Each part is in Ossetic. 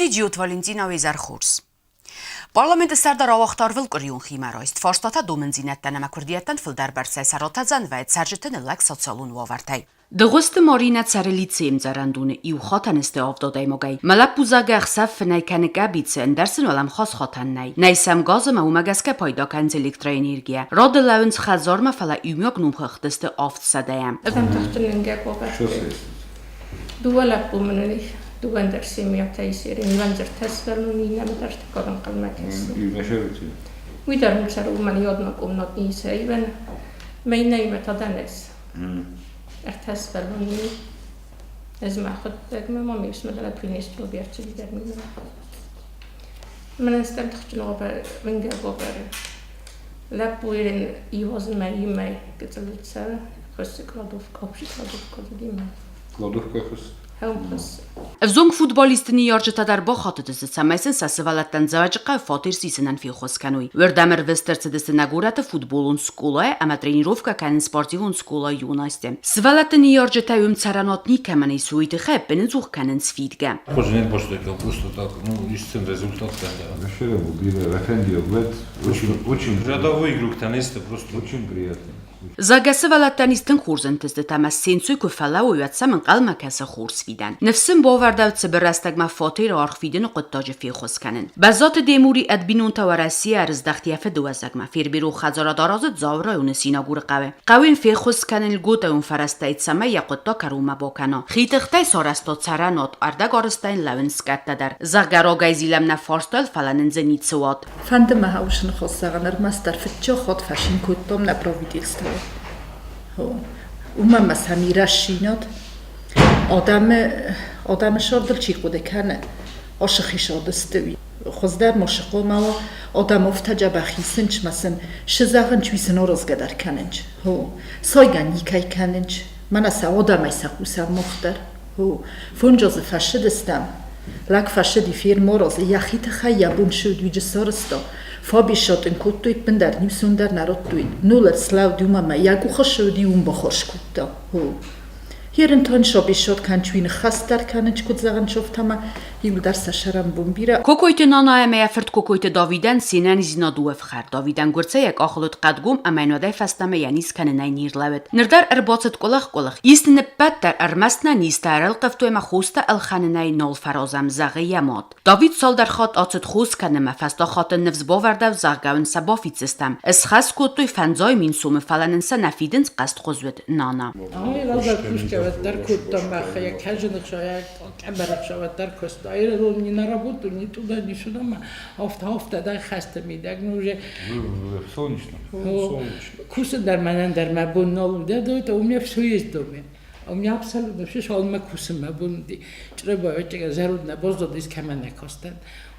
Студийы Джиоты Валентина уе хорз. Парламенты сӕрдар ауагъта ӕрвылкъуырион химӕрайст. Фарстатӕ домындзинӕдтӕн ӕмӕ куырдиӕттӕн фылдӕр бӕрцӕй сӕ ратӕдзӕн вӕййы цӕрджыты ныллӕг социалон уавӕртӕй. Дыгъуызты Маринӕ цӕры лицейы ӕмдзӕрӕндоны иу хатӕны сты авд адӕймагӕй. Мӕ лӕппу зӕгъы ӕхсӕв фынӕй кӕны къӕбицы, ӕндӕр сын уӕлӕмхас хатӕн нӕй. Нӕй сӕм газ ӕмӕ уымӕ гӕсгӕ пайда кӕнынц электроэнергийӕ. Рады лӕууынц хӕдзармӕ, фӕлӕ иумиаг номхыгъды сты авдсӕдӕйӕ. Дууӕ лӕппу мын уыди, дууӕн дӕр семьятӕ исерин, иуӕн дӕр тӕсвӕллон, иннӕмӕ дӕр ӕртыккаг ӕнхъӕлмӕ кӕсы. Уый дӕр мын цӕры, уымӕн йодмӕ къумнот ницы ивӕн, мӕ иннӕимӕ та дӕн ӕз. Ӕртӕ сывӕллоны ӕз мӕхуыдтӕг мӕ мам исмӕ Приднестровье ӕрцыди дӕр мин. Мӕнӕн стӕм тыхджын уынгӕг уавӕры. Лӕппуйӕн ивазынмӕ имӕ гыццыл цӕры, хӕссы кладовка, общий кладовка уыди мӕ. Кладовка хӕссы? Ӕвзонг футболистты ныййарджытӕ дӕр бахатыдысты, цӕмӕй сын сӕ сывӕллӕттӕн Дзӕуӕджыхъӕуы фатер сисынӕн феххуыс кӕной. Уырдӕм ӕрвыст ӕрцыдысты нӕ горӕты футболон скъолайы ӕмӕ тренировкӕ кӕнын спортивон скъола «Юность». Сывӕллӕтты ныййарджытӕй уым цӕрӕнуат никӕмӕн ис, уый тыххӕй ӕппынӕдзух кӕнынц фидгӕ. Хуызӕн просто просто так, ну, исцен результат Вообще, бирӕ рафӕндиаг очень, очень Рядовой игрок тенниста просто. Очень приятно. Зӕгъгӕ, сывӕллӕттӕн ис тынг хорз ӕнтыстытӕ ӕмӕ се нцой куы фӕлӕууой, уӕд сӕм ӕнхъӕлмӕ кӕсы хорз фидӕн. Ныфс сын бавӕрдӕуыд цыбыр рӕстӕгмӕ фатеры аргъ фидыны хъуыддаджы феххуыс кӕнын. Бӕззаты Демури ӕд бинонтӕ Уӕрӕсейӕ ӕрыздӕхт йӕ фыдыуӕзӕгмӕ. Ферберох хӕдзарад аразы Дзауы районы Синагуры хъӕуы. Хъӕуы йын феххуыс кӕнын льготӕйон фӕрӕзтӕй, цӕмӕй йӕ хъуыддаг кӕронмӕ бакӕна. Хи тыхтӕй сарӕзта цӕрӕнуат, ӕрдӕгарӕзтӕй йын лӕууынц скъӕттӕ дӕр. Зӕгъгӕ, рагӕй зилӕм нӕ фарстайыл, фӕлӕ нын дзы ницы уад. Фӕнды мӕ уыцы ныхас зӕгъын, ӕрмӕстдӕр фыццаг хатт фӕцин кодтам нӕ правительствойы. Уымӕн ӕмӕ сӕм рӕстдзинад адӕмы, адӕмы сӕрдыл чи хъуыды кӕны, ацы хицауад сты уый. Хуыздӕр ма цы хъуамӕ уа, адӕм афтӕ дзӕбӕх исынц мӕ сын цы зӕгъынц, уый сын аразгӕ дӕр кӕнынц. Сайгӕ никӕй кӕнынц, мӕнӕ сӕ адӕмӕй сӕ хъусӕм мах дӕр. Фондз азы фӕцыдыстӕм. Лӕг фӕцыди фермӕразы, йӕхи тыххӕй йӕ бон цы уыд, уый сарӕзта. Фабисат ын кодтой, ӕппындӕр ниусон дӕр нӕ радтой. Нолӕд слӕуд уымӕ ӕмӕ йӕ къухы цы уыди, уым баххуыс кодта. Ерынтон сабисат кӕнчуи ныххӕстдӕр кӕнынч, куыд зӕгъынч, афтӕмӕ иуылдӕр сӕ сӕрӕнбон бирӕ. Кокойты Нана ӕмӕ йӕ фырт Кокойты Давидӕн се нӕниздзинад у ӕфхӕрд. Давидӕн гуырцӕй йӕ къахыл уыд хъӕдгом ӕмӕ йын уӕдӕй фӕстӕмӕ йӕ низ кӕнынӕй не рлӕууыд. Ныр дӕр ӕрбацыд къуылых-къуылых. Ис нын ӕппӕт дӕр, ӕрмӕст нӕ низтӕ ӕрӕлхъывтой ӕмӕ хостӕ ӕлхӕнынӕй нал фӕразӕм, зӕгъы йӕ мад. Давид цалдӕр хатт ацыд хос кӕнынмӕ, фӕстаг хатт ын ныфс бавӕрдӕуыд, зӕгъгӕ уын сӕ бафиддзыстӕм. Ысхӕс кодтой фӕндзай мин сомы, фӕлӕ нын сӕ нӕ фидынц, хъӕстхуыз уыд Нана. Кусгӕ кодта мах, я каждый къӕбӕрӕхсӕвӕддӕр куыста. Не на работу, ни туда, ни сюда, ма афтӕ дӕр хӕсты мидӕг, ну уже Солнечно. Кусын дӕр мӕнӕн дӕр мӕ бон нал уыд. Это у меня все есть в доме. У меня абсолютно все, шалмӕ кусын мӕ бон уыди. Чъребайы зӕронд нӕ баззадис, кӕмӕн нӕ кастӕн.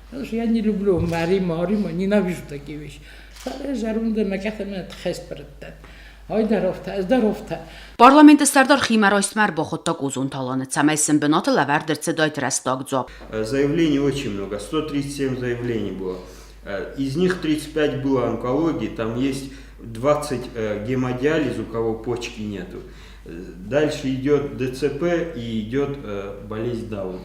Потому что я не люблю Марима, Арима, ненавижу такие вещи. Фӕлӕ зӕронд мӕ кӕтӕмӕ тыххӕй сбырыдтӕн. Ай дӕр афтӕ, ӕз дӕр афтӕ. Парламенты сӕрдар химӕрайстмӕ ӕрбахуыдта Къозонты Аланы, цӕмӕй сын бынаты лӕвӕрд ӕрцыдаид рӕстаг дзуапп. Заявлений очень много, 137 заявлений было. Из них 35 было онкологии, там есть 20 гемодиализ, у кого почки нету. Дальше идет ДЦП и идет болезнь Дауна.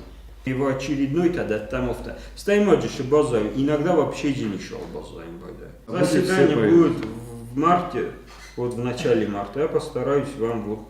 Его очередной тогда там Стоим базаем. Иногда вообще день еще базаем. Заседание будет в марте, вот в начале марта. Я постараюсь вам вот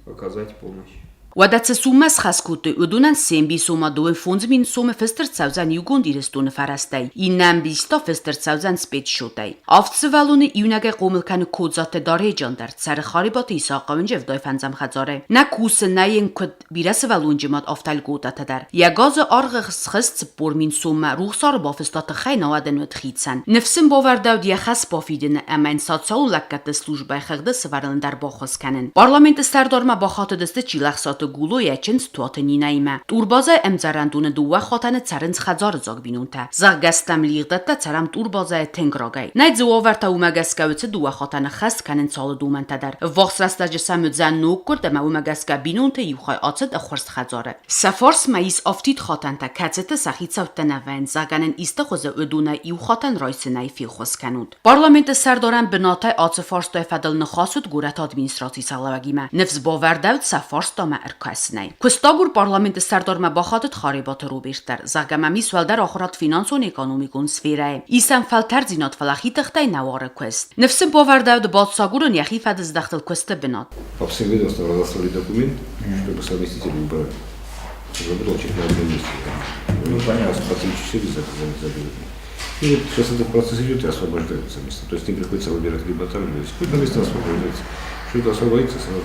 оказать помощь. Уӕдӕ цы суммӕ схӕс кодтой, уыдонӕн се мбис, ома 25 000 сомы фыст ӕрцӕудзӕн Иугонд Ирыстоны фӕрӕзтӕй, иннӕ ӕмбис та фыст ӕрцӕудзӕн спецсчетӕй. Авд сывӕллоны иунӕгӕй хъомыл кӕны Кодзаты Дареджан дӕр, цӕры Харебаты Исахъы уынджы 75-ӕм хӕдзары. Нӕ кусы, нӕ йын куыд бирӕ сывӕллонджы мад, афтӕ льготӕтӕ дӕр. Йӕ газы аргъы схызт 40 000 соммӕ, рухсары бафыста тыххӕй науӕд ын уыд хицӕн. Ныфс ын бавӕрдӕуыд йӕ хӕс бафидыны ӕмӕ йын социалон лӕггӕдты службӕйы хыгъды сывӕрын дӕр баххуыс кӕнын. Парламенты сӕрдармӕ бахатыдысты Чилӕхсаты Гуло йӕ чындз Туаты Нинаимӕ. Тъурбазӕйы ӕмдзӕрӕндоны дыууӕ хатӕны цӕрынц хӕдзарыдзаг бинонтӕ. Зӕгъгӕ, стӕм лигъдӕттӕ цӕрӕм Тъурбазӕйы тынг рагӕй. Нӕй дзы уавӕртӕ уымӕ гӕсгӕ уыцы дыууӕ хатӕны хӕс кӕнынц алы домӕнтӕ дӕр. Ӕввахс рӕстӕджы сӕм уыдзӕн ноггуырд ӕмӕ уымӕ гӕсгӕ бинонты иу хай ацыд ӕххуырст хӕдзары. Сӕ фарсмӕ ис афтид хатӕнтӕ, кӕцыты сӕ хицӕуттӕ нӕ вӕййынц, зӕгъӕн ын исты хуызы уыдонӕй иу хатӕн райсынӕй феххуыс кӕнут. Парламенты сӕрдарӕн бынатӕй ацы фарстайы фӕдыл ныхас уыд горӕты администрацийы сӕргълӕууӕгимӕ. Ныфс бавӕрдӕуыд сӕ фарстамӕ. ӕркӕсынӕй. Куыстагур парламенты сӕрдармӕ бахатыд Харебаты Роберт дӕр, зӕгъгӕ мӕм ис уӕлдӕр ахуырад финансон-экономикон сферӕйы. Исӕм фӕлтӕрддзинад, фӕлӕ хи тыхтӕй нӕ уары куыст. Ныфс ын бавӕрдӕуыд бацагурын йӕхи фӕдыздӕхтыл куысты бынат. По всем ведомствам разослали документ, чтобы совместители убрали. Работал через на одном месте. Ну, понятно. По 3-4 забили. И вот сейчас этот процесс идет и освобождаются места. То есть им приходится выбирать либо там, либо здесь. Какое-то место освобождается. Что-то освободится, сразу.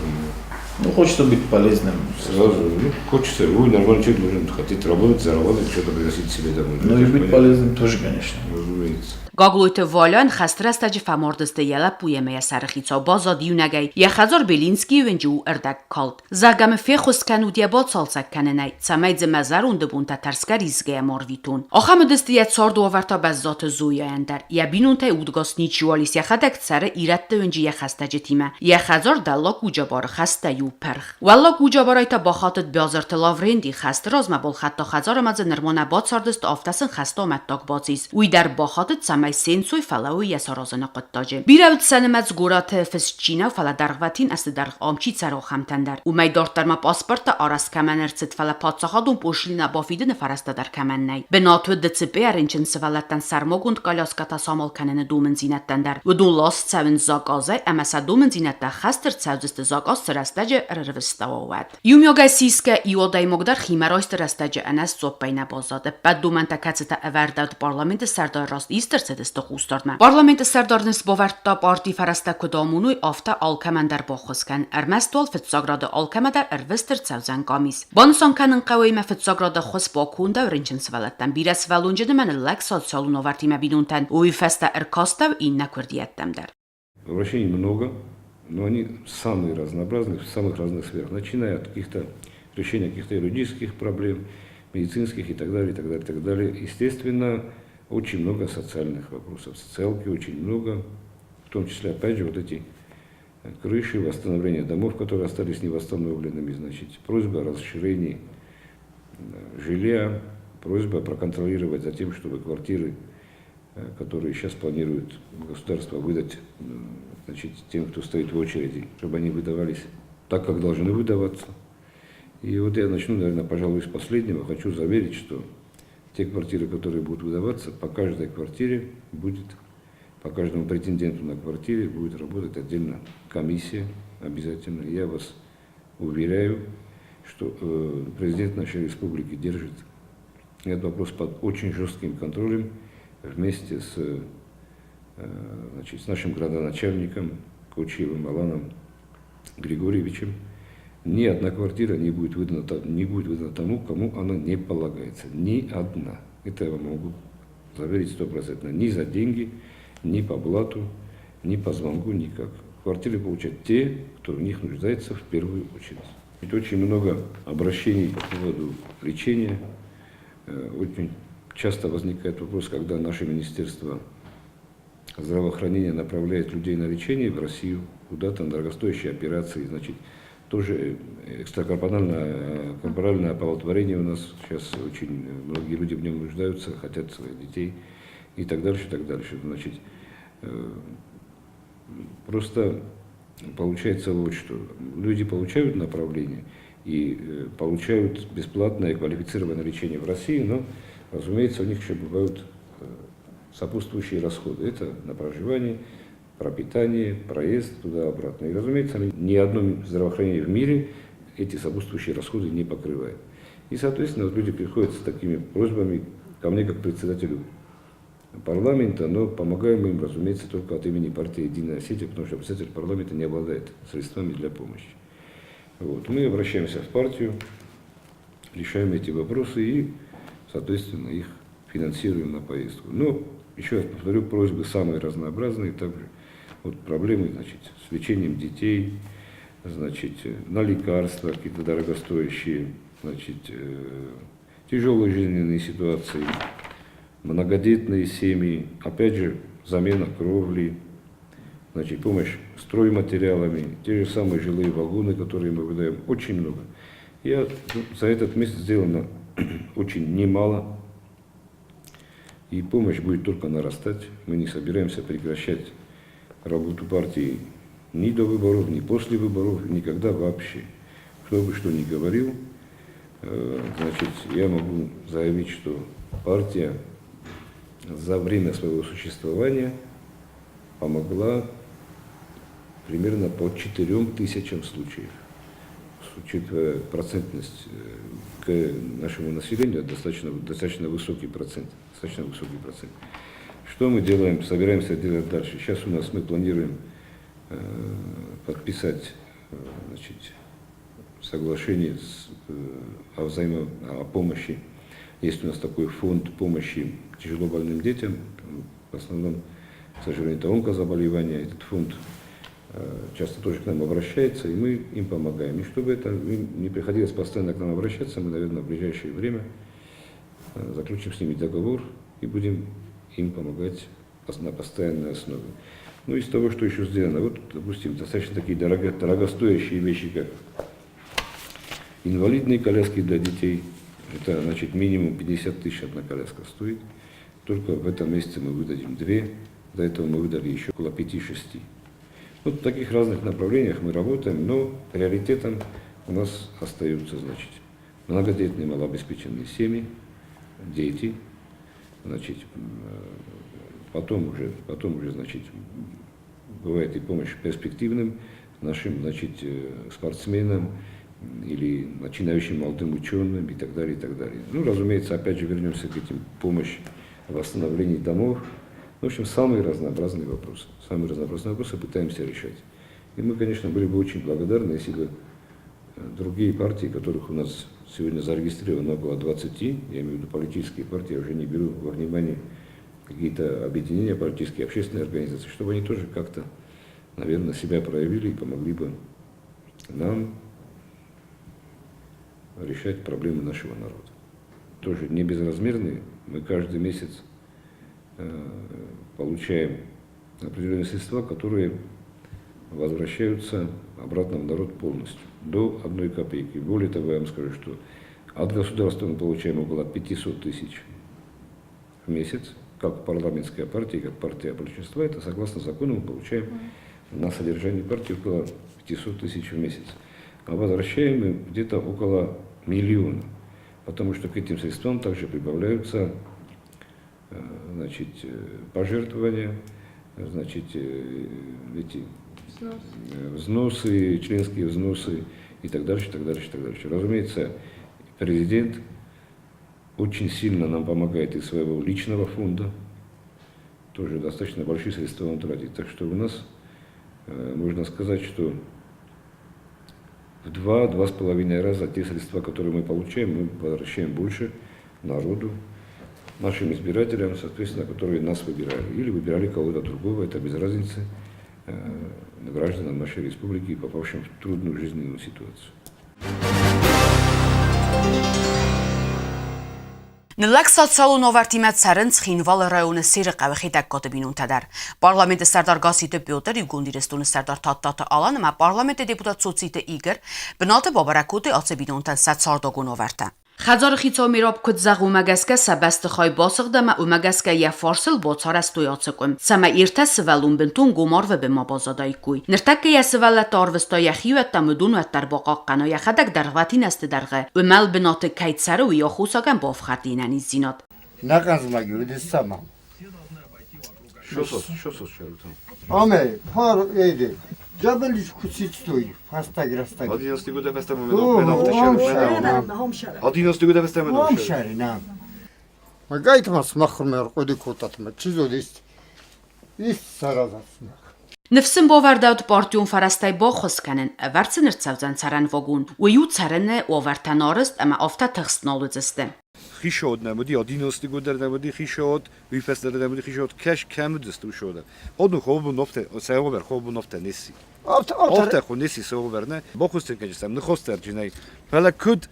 Ну, хочется быть полезным. Сразу, ну, хочется, любой нормальный человек должен хотеть работать, зарабатывать, что-то приносить себе домой. Ну Это и же быть понятно. полезным тоже, конечно. Разумеется. Гаглойты Валяйӕн хӕсты рӕстӕджы фӕмард сты йӕ лӕппу ӕмӕ йӕ сӕрыхицау, баззад иунӕгӕй, йӕ хӕдзар Белинскийы уынджы у ӕрдӕгкалд. Зӕгъгӕ мын феххуыс кӕнут йӕ бацалцӕг кӕнынӕй, цӕмӕй дзы мӕ зӕронды бонтӕ тӕрсгӕ-ризгӕйӕ ма рвитон. Ахӕм уыдысты йӕ цардуавӕртӕ Бӕззаты Зояйӕн дӕр. Йӕ бинонтӕй удгас ничиуал ис, йӕхӕдӕг цӕры ирӕтты уынджы йӕ хӕстӕджытимӕ. Йӕ хӕдзар Дӕллаг Уджабары хӕстӕй у пырх. Уӕллаг Уджабарӕй та бахатыд Биазырты Лавренти, хӕсты размӕ балхӕдта хӕдзар ӕмӕ дзы нырма нӕ бацардысты, афтӕ сын хӕсты амӕттаг бацис. Уый дӕр бахатыд, цӕмӕй се нцой фӕлӕууой йӕ саразыны хъуыддаджы. Бирӕ уыд сӕ нымӕц горӕты фыст чи нӕу, фӕлӕ дӕргъвӕтин азты дӕргъ ам чи цӕры, ахӕмтӕн дӕр. Уымӕй дарддӕр ма паспорттӕ арӕзт кӕмӕн ӕрцыд, фӕлӕ паддзахадон пошлинӕ бафидыны фӕрӕзтӕ дӕр кӕмӕн нӕй. Бынат уыд ДЦП-йӕ рынчын сывӕллӕттӕн сӕрмагонд коляскӕтӕ самал кӕныны домындзинӕдтӕн дӕр. Уыдон ласт цӕуынц заказӕй ӕмӕ сӕ домындзинӕдтӕ ӕххӕст ӕрцӕудзысты закъаз цы рӕстӕджы ӕрӕрвыстӕуа, уӕд. Иумиагӕй сисгӕ, иу адӕймаг дӕр химӕрайсты рӕстӕджы ӕнӕ сдзуаппӕй нӕ баззад. Ӕппӕт домӕнтӕ, кӕцытӕ ӕвӕрдӕуыд парламенты сӕрдар раст ист ӕрцыдысты хъусдардмӕ. Парламенты сӕрдар ныфс бавӕрдта, парти фӕрӕзтӕ куыд амоной, афтӕ алкӕмӕн дӕр баххуыс кӕн. Ӕрмӕст уал фыццаг рады алкӕмӕ дӕр ӕрвыст ӕрцӕудзӕн къамис. Банысан кӕнын хъӕуы ӕмӕ фыццаг рады ӕххуыс бакондӕуы рынчын сывӕллӕттӕн, бирӕсывӕллонджын ӕмӕ ныллӕг социалон уавӕртимӕ бинонтӕн, уый фӕстӕ ӕркастӕуы иннӕ куырдиӕттӕм дӕр. Обращений много, но они самые разнообразные, в самых разных сферах, начиная от каких-то решения каких-то юридических проблем, медицинских и так далее, и так далее, и так далее. Естественно, очень много социальных вопросов, социалки очень много, в том числе, опять же, вот эти крыши, восстановление домов, которые остались невосстановленными, значит, просьба о расширении жилья, просьба проконтролировать за тем, чтобы квартиры, которые сейчас планирует государство выдать, значит, тем, кто стоит в очереди, чтобы они выдавались так, как должны выдаваться. И вот я начну, наверное, пожалуй, с последнего. Хочу заверить, что те квартиры, которые будут выдаваться, по каждой квартире будет, по каждому претенденту на квартире будет работать отдельно комиссия обязательно. Я вас уверяю, что президент нашей республики держит этот вопрос под очень жестким контролем вместе значит, с нашим градоначальником Кочиевым Аланом Григорьевичем. Ни одна квартира не будет выдана тому, кому она не полагается. Ни одна. Это я вам могу заверить стопроцентно. Ни за деньги, ни по блату, ни по звонку, никак. Квартиры получат те, кто в них нуждается в первую очередь. Ведь очень много обращений по поводу лечения. Очень часто возникает вопрос, когда наше министерство здравоохранения направляет людей на лечение в Россию, куда-то на дорогостоящие операции, значит, тоже экстракорпоральное корпоральное оплодотворение у нас сейчас очень многие люди в нем нуждаются, хотят своих детей и так дальше, и так дальше. Значит, просто получается вот что. Люди получают направление и получают бесплатное квалифицированное лечение в России, но, разумеется, у них еще бывают сопутствующие расходы. Это на проживание, пропитание, проезд туда-обратно. И, разумеется, ни одно здравоохранение в мире эти сопутствующие расходы не покрывает. И, соответственно, вот люди приходят с такими просьбами ко мне, как председателю парламента, но помогаем им, разумеется, только от имени партии «Единая Осетия», потому что председатель парламента не обладает средствами для помощи. Вот. Мы обращаемся в партию, решаем эти вопросы и, соответственно, их финансируем на поездку. Но, еще раз повторю, просьбы самые разнообразные также. Вот проблемы, значит, с лечением детей, значит, на лекарства какие-то дорогостоящие, значит, тяжелые жизненные ситуации, многодетные семьи, опять же, замена кровли, значит, помощь стройматериалами, те же самые жилые вагоны, которые мы выдаем, очень много. Я за этот месяц сделано очень немало, и помощь будет только нарастать. Мы не собираемся прекращать работу партии ни до выборов, ни после выборов, никогда вообще. Кто бы что ни говорил, значит, я могу заявить, что партия за время своего существования помогла примерно по 4000 случаев. Учитывая процентность к нашему населению, достаточно, достаточно высокий процент. Достаточно высокий процент. Что мы делаем, собираемся делать дальше? Сейчас у нас мы планируем подписать, значит, соглашение о помощи. Есть у нас такой фонд помощи тяжело больным детям. В основном, к сожалению, это онкозаболевания. Этот фонд часто тоже к нам обращается, и мы им помогаем. И чтобы это им не приходилось постоянно к нам обращаться, мы, наверное, в ближайшее время заключим с ними договор и будем им помогать на постоянной основе. Ну, из того, что еще сделано, вот, допустим, достаточно такие дорогостоящие вещи, как инвалидные коляски для детей, это, значит, минимум 50 тысяч одна коляска стоит. Только в этом месяце мы выдадим две, до этого мы выдали еще около 5-6. Вот в таких разных направлениях мы работаем, но приоритетом у нас остаются, значит, многодетные малообеспеченные семьи, дети, значит, потом уже, значит, бывает и помощь перспективным нашим, значит, спортсменам или начинающим молодым ученым и так далее, и так далее. Ну, разумеется, опять же вернемся к этим, помощь в восстановлении домов. В общем, самые разнообразные вопросы. Самые разнообразные вопросы пытаемся решать. И мы, конечно, были бы очень благодарны, если бы другие партии, которых у нас сегодня зарегистрировано около 20, я имею в виду политические партии, я уже не беру во внимание какие-то объединения политические, общественные организации, чтобы они тоже как-то, наверное, себя проявили и помогли бы нам решать проблемы нашего народа. Тоже не безразмерные. Мы каждый месяц получаем определенные средства, которые возвращаются обратно в народ полностью, до одной копейки. Более того, я вам скажу, что от государства мы получаем около 500 тысяч в месяц, как парламентская партия, как партия большинства, это согласно закону мы получаем на содержание партии около 500 тысяч в месяц. А возвращаем мы где-то около миллиона, потому что к этим средствам также прибавляются, значит, пожертвования, значит, эти взносы, членские взносы и так дальше, так дальше, так дальше. Разумеется, президент очень сильно нам помогает из своего личного фонда, тоже достаточно большие средства он тратит. Так что у нас, можно сказать, что в 2-2,5 раза те средства, которые мы получаем, мы возвращаем больше народу, нашим избирателям, соответственно, которые нас выбирали. Или выбирали кого-то другого, это без разницы, гражданам нашей республики, попавшим в трудную жизненную ситуацию. Ныллӕг социалон уавӕртимӕ цӕрынц Цхинвалы районы Серы хъӕуы Хетӕгкаты бинонтӕ дӕр. Парламенты сӕрдар Гасситы Петр, Иугонд Ирыстоны сӕрдар Тадтаты Алан ӕмӕ парламенты депутат Цоциты Игорь бынаты бабӕрӕг кодтой ацы бинонтӕн сӕ цардуагон уавӕртӕ. Хӕдзары хицау Мераб куыд зӕгъы, уымӕ гӕсгӕ сӕ бӕстыхай басыгъд ӕмӕ уымӕ гӕсгӕ йӕ фарсыл бацарӕзтой ацы къуым, цӕмӕй ӕртӕ сывӕллон бынтон гом арвы бын ма баззадаиккой. Ныртӕккӕ йӕ сывӕллӕтты арвыста йӕ хиуӕттӕм, уыдон уӕддӕр бахъахъхъӕной, йӕхӕдӕг дӕргъвӕтин ӕзты дӕргъы уымӕл бынаты кӕй цӕры, уый аххосагӕн бафхӕрд йе нӕниздзинад. Нӕхъӕн уыдис сама. Що там? Аме, пар эйде. Джабелиш кусицтой, фастаг растаг. 11 года О, 11 года Омшари, нам. Магайтма смахрмер къуди кодтат, чизод ист. Ист саразат смах. Ныфс сын бавӕрдӕуыд партион фӕрӕзтӕй баххуыс кӕнын, ӕвӕрд сын ӕрцӕудзӕн цӕрӕн вагон. Уый у цӕрыны уавӕртӕн арӕзт ӕмӕ афтӕ тыхст нал уыдзысты. Хишод намуди, 11 года намуди хишод, вифестер намуди хишод, кэш кэмудст ушода. Одну хобу нофте, сеовер хобу нофте неси. Авт Офте хо неси сеовер не, бохустен кэжсам, нхостер жинай. Фела куд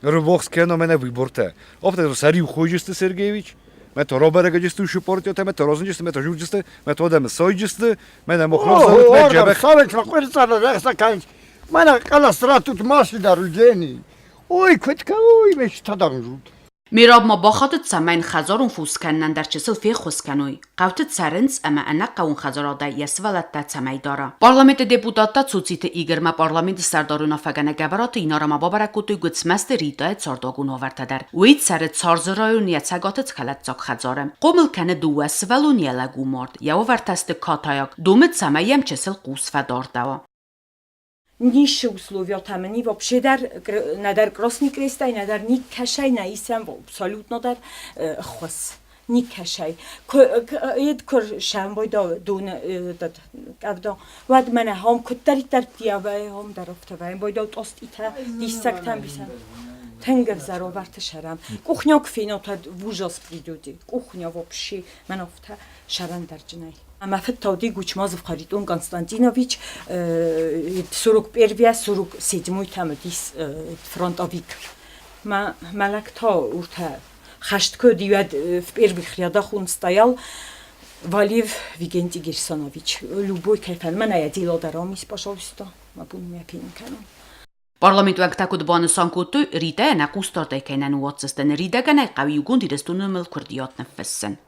рвохс кено мене выборте. Офте сари ухожисте Сергеевич, мето роберегэжисте ушу партиоте, мето розенжисте, мето жужисте, мето одем сойжисте, мене мохрозавет, ме джебех. Савет ма къвирцара рехса канч. Мана къала сратут маши даруджени. Ой, кветка, ой, мечта данжут. Мераб ма бахатыд, цӕмӕй йын хӕдзарон фос кӕнынӕн дӕр чысыл феххуыс кӕной, хъӕуты цӕрынц ӕмӕ ӕнӕ хъӕуон хӕдзарадӕй йӕ сывӕллӕттӕ цӕмӕй дара. Парламенты депутаттӕ Цоциты Игорь ӕмӕ парламенты сӕрдар уынаффӕгӕнӕг Гӕбӕраты Инар ма бабӕрӕг кодтой Гуыцмӕзты Ритӕйы цардуагон уавӕртӕ дӕр. Уый цӕры Царзы районы йӕ цӕгаты хӕлӕтдзаг хӕдзары. Хъомыл кӕны дыууӕ сывӕллоны йӕ лӕг у мард, йӕ уавӕртӕ сты катайаг, домы, цӕмӕй йӕм чысыл хъус фӕдардӕуа. Нищие условия там они вообще дӕр нӕдӕр Красный Крестӕй, нӕдӕр никкӕсӕй нӕ исӕн абсолютно дӕр ӕххуыс никкӕсӕй. Ед ку сӕмбойда дон этот къӕвда, уӕд мӕнӕ хом куддӕриддӕр диавӕй хом дӕр афтӕ бойда тъоститӕ диссӕгтӕн бисӕн. Тынг ӕвзӕр уавӕрты сӕрӕм. Кухня куы фенат, уӕд в ужас придете. Кухня вообще мӕн афтӕ сӕрӕндӕрджынӕй. Мӕ фыд Тауди Гучмазов Харитон Константинович 41 47 там уыдис фронтовик. Мӕ лӕг та уртӕ хӕст куы уыди, уӕд в первых рядах он стоял. Валиев Викентий Герсонович. Любой кӕй фӕлмӕн йӕ дело дӕр ам ис, пожалуйста, мӕ бон мӕ фенын кӕнон. Парламенты уӕнгтӕ куыд банысан кодтой, Ритӕ ӕнӕхъусдардӕй кӕй нӕ ныууадздзысты, ныридӕгӕн ӕй хъӕуы Иугонд Ирыстоны номыл куырдиат ныффыссын.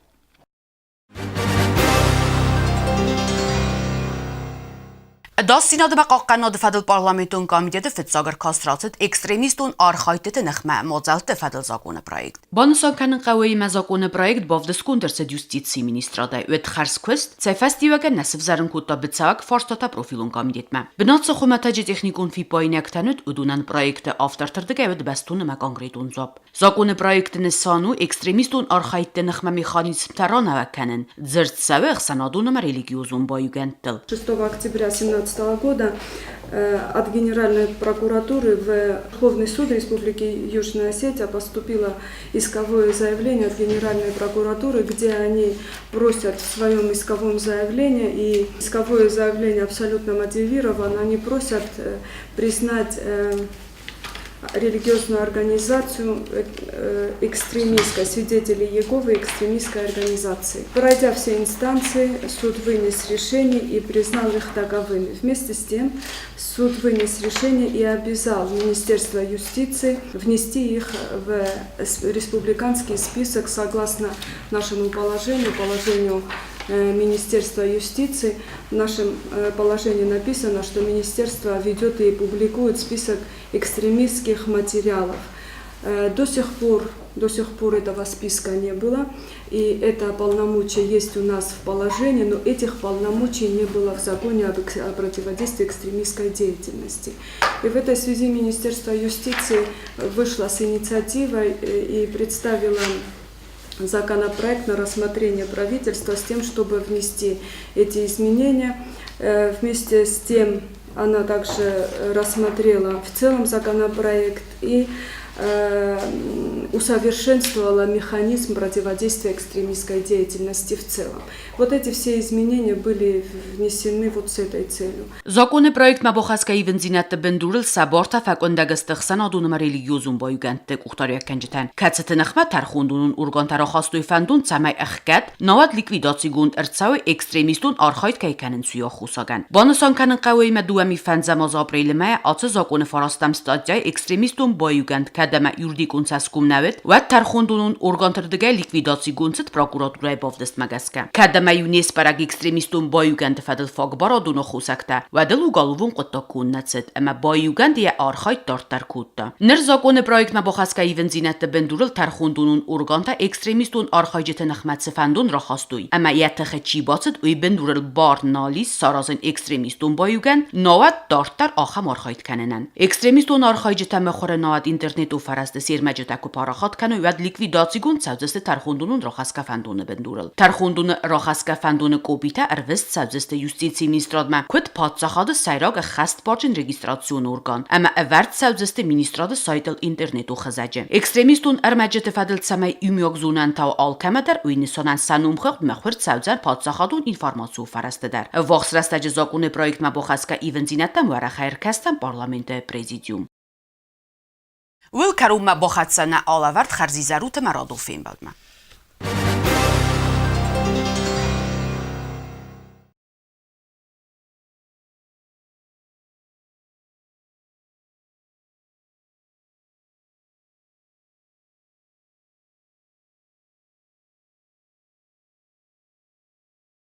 Ӕдасдзинады ӕмӕ хъахъхъӕнынады фӕдыл парламентон комитеты фыццаг ӕркаст рацыд экстремистон архайдтыты ныхмӕ мадзӕлтты фӕдыл законы проект. Банысан кӕнын хъӕуы ӕмӕ законы проект бавдыстгонд ӕрцыд юстицийы министрадӕй. Уӕд хӕрзкуыст, цӕй фӕстиуӕгӕн нӕ сывзӕрын кодта быцӕуӕг фарстатӕ профилон комитетмӕ. Бынат цы хуымӕтӕджы техникон фиппаинӕгтӕн уыд, уыдонӕн проекты авторты рдыгӕй уыд бӕстон ӕмӕ конкретон дзуапп. Законы проекты нысан у экстремистон архайдты ныхмӕ механизмтӕ ранӕуӕг кӕнын, дзырд цӕуы ӕхсӕнадон ӕмӕ религиозон баиугӕндтыл. 6 октября 2017 года от Генеральной прокуратуры в Верховный суд Республики Южная Осетия поступило исковое заявление от Генеральной прокуратуры, где они просят в своем исковом заявлении, и исковое заявление абсолютно мотивировано, они просят признать религиозную организацию экстремистской, свидетели Иеговы экстремистской организации. Пройдя все инстанции, суд вынес решение и признал их таковыми. Вместе с тем, суд вынес решение и обязал Министерство юстиции внести их в республиканский список согласно нашему положению, положению Министерства юстиции. В нашем положении написано, что министерство ведет и публикует список экстремистских материалов. До сих пор этого списка не было, и это полномочия есть у нас в положении, но этих полномочий не было в законе о противодействии экстремистской деятельности. И в этой связи Министерство юстиции вышло с инициативой и представило законопроект на рассмотрение правительства с тем, чтобы внести эти изменения. Вместе с тем она также рассмотрела в целом законопроект и усовершенствовала механизм противодействия экстремистской деятельности в целом. Вот эти все изменения были внесены вот с этой целью. Законы проектмӕ бахӕсгӕ ивындзинӕдты бындурыл сӕ бартӕ фӕкъуындӕг сты ӕхсӕнадон ӕмӕ религиозон баиугӕндты къухдариуӕггӕнджытӕн, кӕцыты ныхмӕ тӕрхондонон органтӕ рахастой фӕндон, цӕмӕй ӕхгӕд, науӕд ликвидацигонд ӕрцӕуой экстремистон архайд кӕй кӕнынц, уый аххосагӕн. Банысан кӕнын хъӕуы ӕмӕ 2005 азы апрелы мӕйы ацы законы фарастӕм статьяйы экстремистон баиугӕнд кӕд ӕмӕ юридикон цӕсгом нӕ уыд, уӕд тӕрхондонон органты рдыгӕй ликвидацигонд цыд прокуратурӕйы бавдыстмӕ гӕсгӕ. Кӕд ӕмӕ-иу не сбӕрӕг экстремистон баиугӕнды фӕдыл фаг барадон аххосӕгтӕ, уӕд ыл уголовон хъуыддаг конд нӕ цыд ӕмӕ баиугӕнд йӕ архайд дарддӕр кодта. Ныр законы проектмӕ бахӕсгӕ ивындзинӕдты бындурыл тӕрхондонон органтӕ экстремистон архайджыты ныхмӕ цы фӕндон рахастой ӕмӕ йӕ тыхы чи бацыд, уый бындурыл бар нал ис саразын экстремистон баиугӕнд, науӕд дарддӕр ахӕм архайд кӕнынӕн. Экстремистон архайджытӕ мыхуыры науӕд интернеты фӕрӕзты се рмӕджытӕ куы парахат кӕной, уӕд ликвидацигонд цӕудзысты тӕрхондонон рахӕсгӕ фӕндоны бындурыл. Тӕрхондоны рахӕсгӕ фӕндоны къопитӕ ӕрвыст цӕудзысты юстицийы министрадмӕ, куыд паддзахады сӕйраг ӕххӕстбарджын регистрацион орган, ӕмӕ ӕвӕрд цӕудзысты министрады сайтыл интернеты хызӕджы. Экстремистон ӕрмӕджыты фӕдыл цӕмӕй иумиаг зонӕнтӕ уа алкӕмӕ дӕр, уый нысанӕн сӕ номхыгъд мыхуыр цӕудзӕн паддзахадон информацион фӕрӕзты дӕр. Ӕввахс рӕстӕджы законы проектмӕ бахӕсгӕ ивындзинӕдтӕм уӕрӕх ӕркӕсдзӕн парламенты президиум. Уый кӕронмӕ бахӕццӕ нӕ алӕвӕрд. Хӕрзизӕр ут ӕмӕ радон фембӕлдмӕ.